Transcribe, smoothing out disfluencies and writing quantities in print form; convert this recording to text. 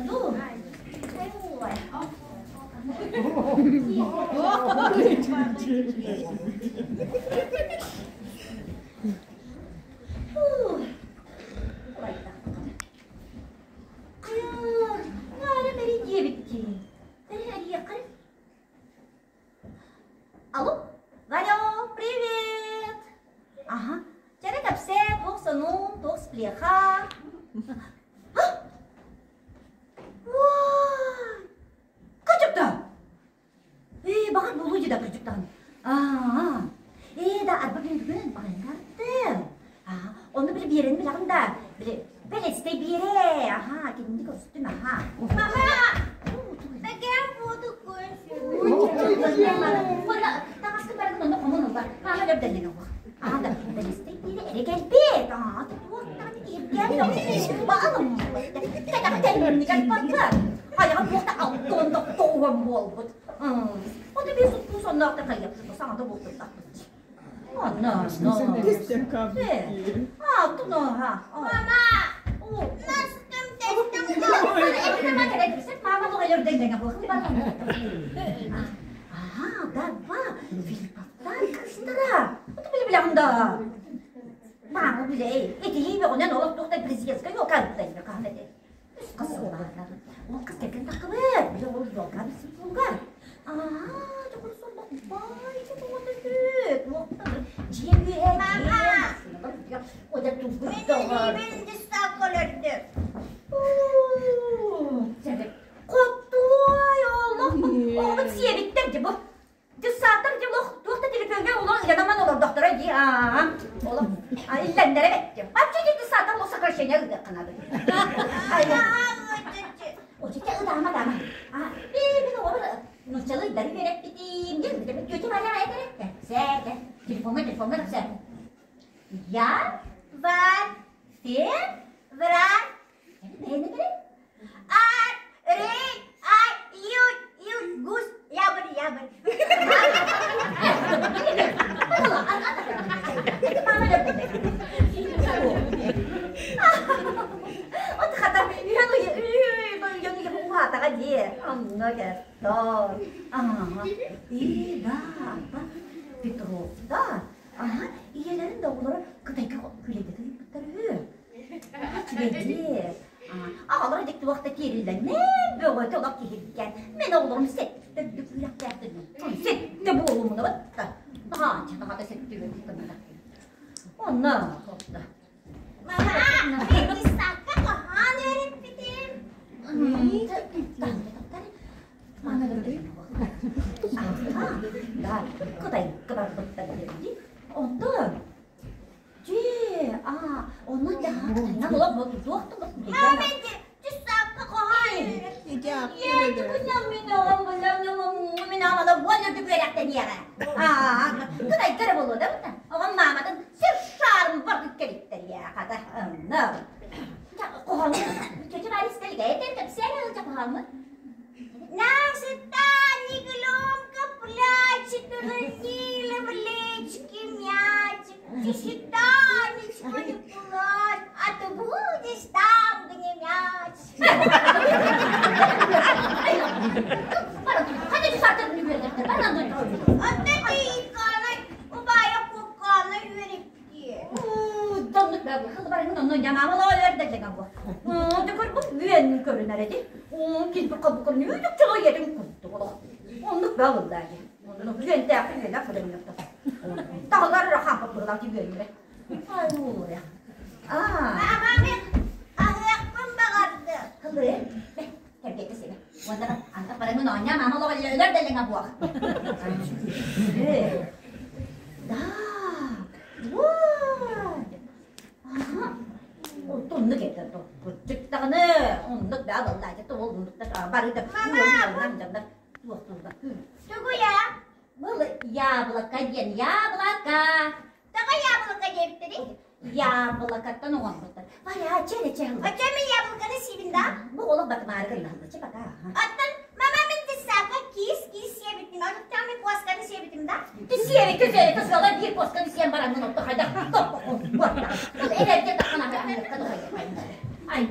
дуу? Хайа, бери диэбиттии. Эрийиэххэ. Алло, Варя, привет! Ага, чэрэ кэпсээ, туох сонун, туох сплеха? Кырдьыкта! Ээ, баҕар буолуо дии да кырдьыктаҕын. Аа, ээ да арба күн бүгүн баҕайыҥҥартым. Аа, онно били биэрэни билэҕин да, били бэлэстэй биэрэ. Аха, кинини көрүстүм, аха. Мама! Бэкэм буоту Уонна таҥаскын барыгын онно хомун ылла. Маама өлөрдөллөн ылла. Аа да, бэлэстэй биэрэ эрэ кэлбит. Аа, туох даҕаны киһиргээн баалым. Кэтэҕэ тэннигэр барда. Айаҕа туох да алтон тоҕуһан буолбут. Ону биир суттуу сонноохтор хайыахпыт саҥата буолтуттахпыт. Онно, онно. А, туно, ха. Мама! Настым тэстим. Мама Ага, да, ба, Филипповтар кыыстара. Это били билэҕин да. Мама билей, этии бөҕөнөн олох туохтай президентскай ёлка хаһан этэй. Үс қыз сыллаахтар. Ол қыз кэргэн таххыбыт. Били ол ёлка билсибит уолугар. Аа, дьокур солбох бай чокуота сүт. Уоттан дьиэ үөһэ дьиэ Ода тугуттаҕар. Мин дьыссаакка өлөрдүм. Хотуой олох оҕобут сиэбиттэр дьэ бу. Дьыссааттар дьэ олох туох да телефоҥҥа олох ыйанаман олордохторо дии аа олох иллэннэрэ бэттим. Вообще дьыссааттар олох сокращение ыытыахха наада. Очите ытаама ытаама. А мин оҕобор нууччалыы үөрэппитим диэн тетя Валя этэр Сээдэ телефоҥҥа телефоҥҥа кэпсээ. Я Вар фе вра бэйэни ар рей ай ю ю гус ябыр ябыр. От хата уһаатаҕа дии онно кэттор и да Петров да аха ийэлэрин да оҕолоро Кытайга күлэйдэтэ ыыппыттар үһү Үчүгэйдии. Аҕалара дьикти туохта киириллэннэ бөҕөтө олох киһиргэн. Мин оҕолорум сэттэ үрдүк үөрэхтээхтэр. Сэттэ буолумуна батта. Наһаа наһаата сэттэ үөрэхтэннэ. Онно холта. Мама, мен дьыссаакка хаһан үөрэппитим? Да, Кытайга барбыттар дии. Онтон Дьиэ, аа, онно дьаһаахтанан олох туох да Мама, дьыссаакка хаһан Мин аҕала уон үрдүк үөрэхтэниэҕэ. Аа, Кытайга эрэ буолуо да Оҕом мааматын сир шаарын баргыт кэлиттэриэ хата. Онно. Хоһоону тетя Варя истэлигэ кэпсээн ылдьа хоһооммут. Наша Таня громко плачет, уронила в лечке мячик. Тише, Танечка, не плачь, а ты будешь там, где мяч. Убайа кукканы үөрепти. Көрүнэр эти. Килбик кабыкын үтүк чоҕо иэтин курдук олох. Оннук баҕыллаа дии. Онно үөнтээх үөнэх быданньахта. Таһылар эрэ хаампыт быһылаах дии үөннэрэ. Ай уолуя. Аа. Мама мен аһыахпын баҕарды. Хылы. Кэргэтэ себе. Уонна антах бараҥын оонньоо маама олоҕо өлөр дэллэҥэ буох. Да. Вот. Аха. Оннук этэ кырдьык даҕаны оннук да баллаача ол оннуктар бары да Мама, туох туолла Тугуя? Был яблоко диэн яблоко. Тоҕо яблоко диэбиттэрий? Яблокоттан оҥорбуттар. Варя, чэ чэ. Оччо мен яблоконы сиибин да? Бу олох батымаары гыннаһылла чэ пока. Оттон мама мен дьыссаакка киис киис сиэбитим, отуттан мен куосканы сиэбитим да? Сиэбиккэ сиэбиккэ сыала биир куосканы сиэн бараҥҥын отто хайдах топпоккун. Ол эдэргэ таххан аны аныакка да хайа. Ай.